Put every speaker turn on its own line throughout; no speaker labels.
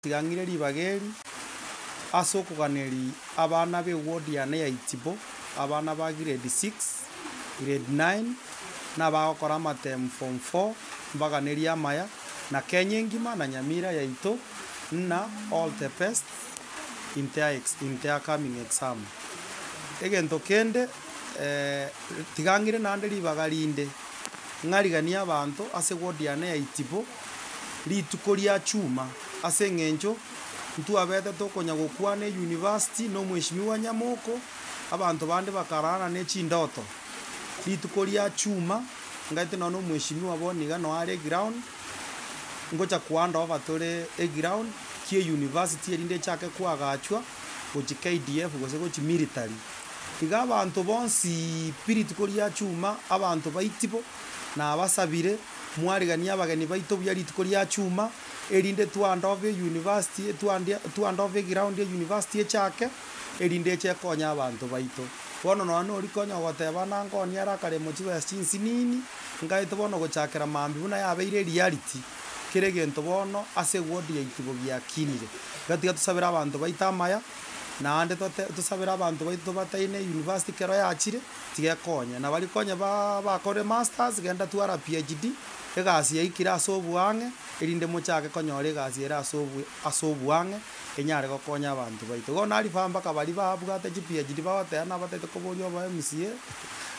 Tiga ng'ire ribaga eri ase okoganeria abana b'eward yane ya Itibo, abana ba grade six, grade nine, na abagokora amatemu form four, mbaganerie amaya, na Kenya engima na Nyamira yaito ng'a all the best in their ex in their coming exam. Egento kende tiga ng'ire naende ribaga rinde, ng'ariganie abanto ase eward yane ya Itibo. rituko ria chuma, ase eng'encho ntwabete tokonya gokwana eyunivasiti na omweshimiwa Nyamoko, abanto bande bakarara ne chindoto. Rituko ria chuma, ngaete nonya na omweshimiwa bono iga noyo are eground, ngocha kohand over tore eground ki eyunivasiti erinde echake koagachwa gochia KDF gose gochia military. Iga abanto bonsiiii pi rituko ria chuma, abanto baitibo, nabasabire. Mwariganie abageni baito buya rituko ria chuma, erinde twandove eyunivasiti twandia twandove eground ya eyunivasiti echake, erinde eche ekonye abanto baito. Bono nonya noria konya ogoteba nankonie are akaremo chibesa chinsinini, nkaete bono gochakera mambia buna yabeire ereality, kera egento bono ase eward ya Itibo giakinire. Iga tiga tosabere abanto baito amaya, naende tote tosabere abanto baito tobateine eyunivasiti ekero yachire. Tigekonya. Na baria konya bakorire masters, genda twara PhD, egasi yaikire ase oboang'e, erinde mochake konyora egasi ere ase obwe ase oboang'e, enyare gokonya abanto baito. Bono narifa mpaka baria babwate chi PhD bagoteba nabatagete koboria obo MCA,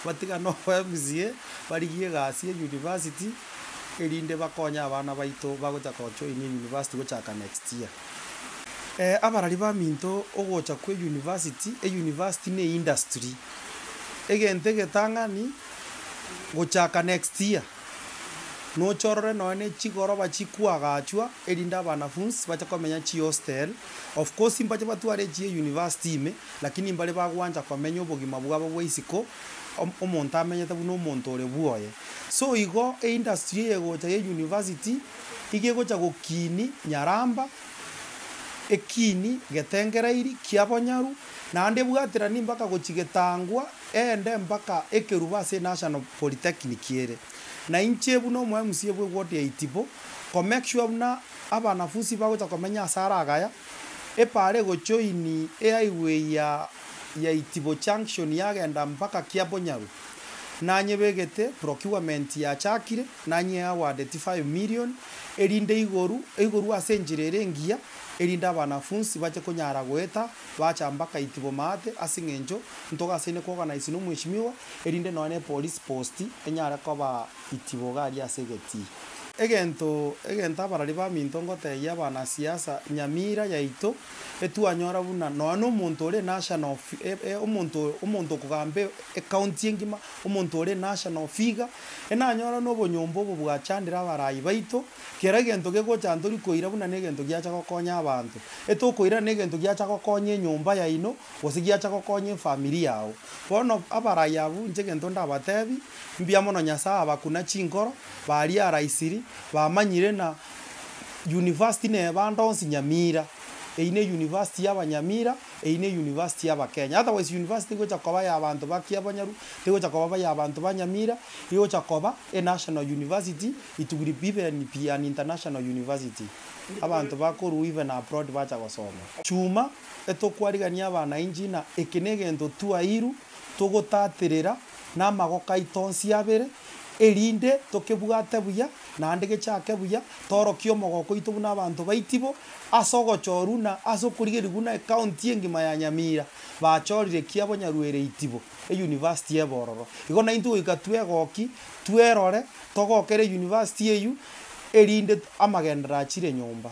batigane obo MCA, barigie egasi ya university, erinde bakonye abana baito bagocha ko join university gochaka next year. Abarari baminto ogocha kwa eyunivasiti, eyunivasiti ne eindustry, egento egetang'ani gochaka next year, noche orore nonye ne chigoroba chikoagachwa erinde abanafunsi bache komenya chihostel, of course mbache batware echi eyunivasiti ime, lakini mbare bagwancha komenya obogima bwabo bwa isiko, omonto amenyete buna omonto ore bwoye. So igo eindustry eye egocha ya eyunivasiti, Iga egocha gokiini nyaramba, ekiini getengereiri kia bonyaru, naende ebwaterani mpaka gochia getangwa, eende mpaka ekerubo ase National Polytechnic ere. Na inche buna omo MCA bwe ward ya Itibo, ko make sure buna abanafunsi bagocha komenya ase are agaya, epaara egojoini ehighway ya ya Itibo junction yagenda mpaka Kiabonyaru, nanyebegete procurement yachakire, nanyie awardeti five million, erinde igoru, eigoru ase enchera ere engiya, erinde abanafunsi bache konyara goeta, bacha mpaka Itibo maate, ase eng'encho ntogasaine ko organise na omweshimiwa, erinde nonya na epolice post enyare koba Itibo iga aria ase egetii. Egento, egento abarari baminto ngotebia abanasiasa, Nyamira yaito, etwanyora buna nonya na omonto ore national omonto omonto okogamba ecounty engima, omonto ore national figure, enanyora na obonyomba obo bwachandire abarai baito, kera egento gegocha ntori koira buna na egento giacha gokonya abanto. Etokoira na egento giacha gokonya enyomba yaino, gose giacha gokonya efamiri yago. Bono abarai abwo inche egento ndabatebi, mbuya mono Nyasaye abakuna chinkoro, baria araisiri, bamanyire na university neba ande onsi Nyamira, eyio ne university ya abanyamira, eyio ne university ya abakenya. Otherwise university egocha koba ya abanto ba Kiabonyoru, tegocha koba ya abanto ba Nyamira, egocha koba e national university, it will be even be an international university. Abanto bakorwa even abroad bacha gosoma. Chuma, etokwarigania abanainchi ng'a eke negento twairwe, togotaterera na amagoko aito onsi abere, erinde tokebwate buya, naende gechake buya, toorokie omogoko oito buna abanto baitibo, ase ogochorwa na ase okorigereria buna ecounty engima ya Nyamira bachorire kiabo Nyarwere Itibo, eyunivasiti ebe ororo. Igo naintwe goika twegoki, twerore, togokere eyunivasiti eywo, erinde amagenderero achire nyomba.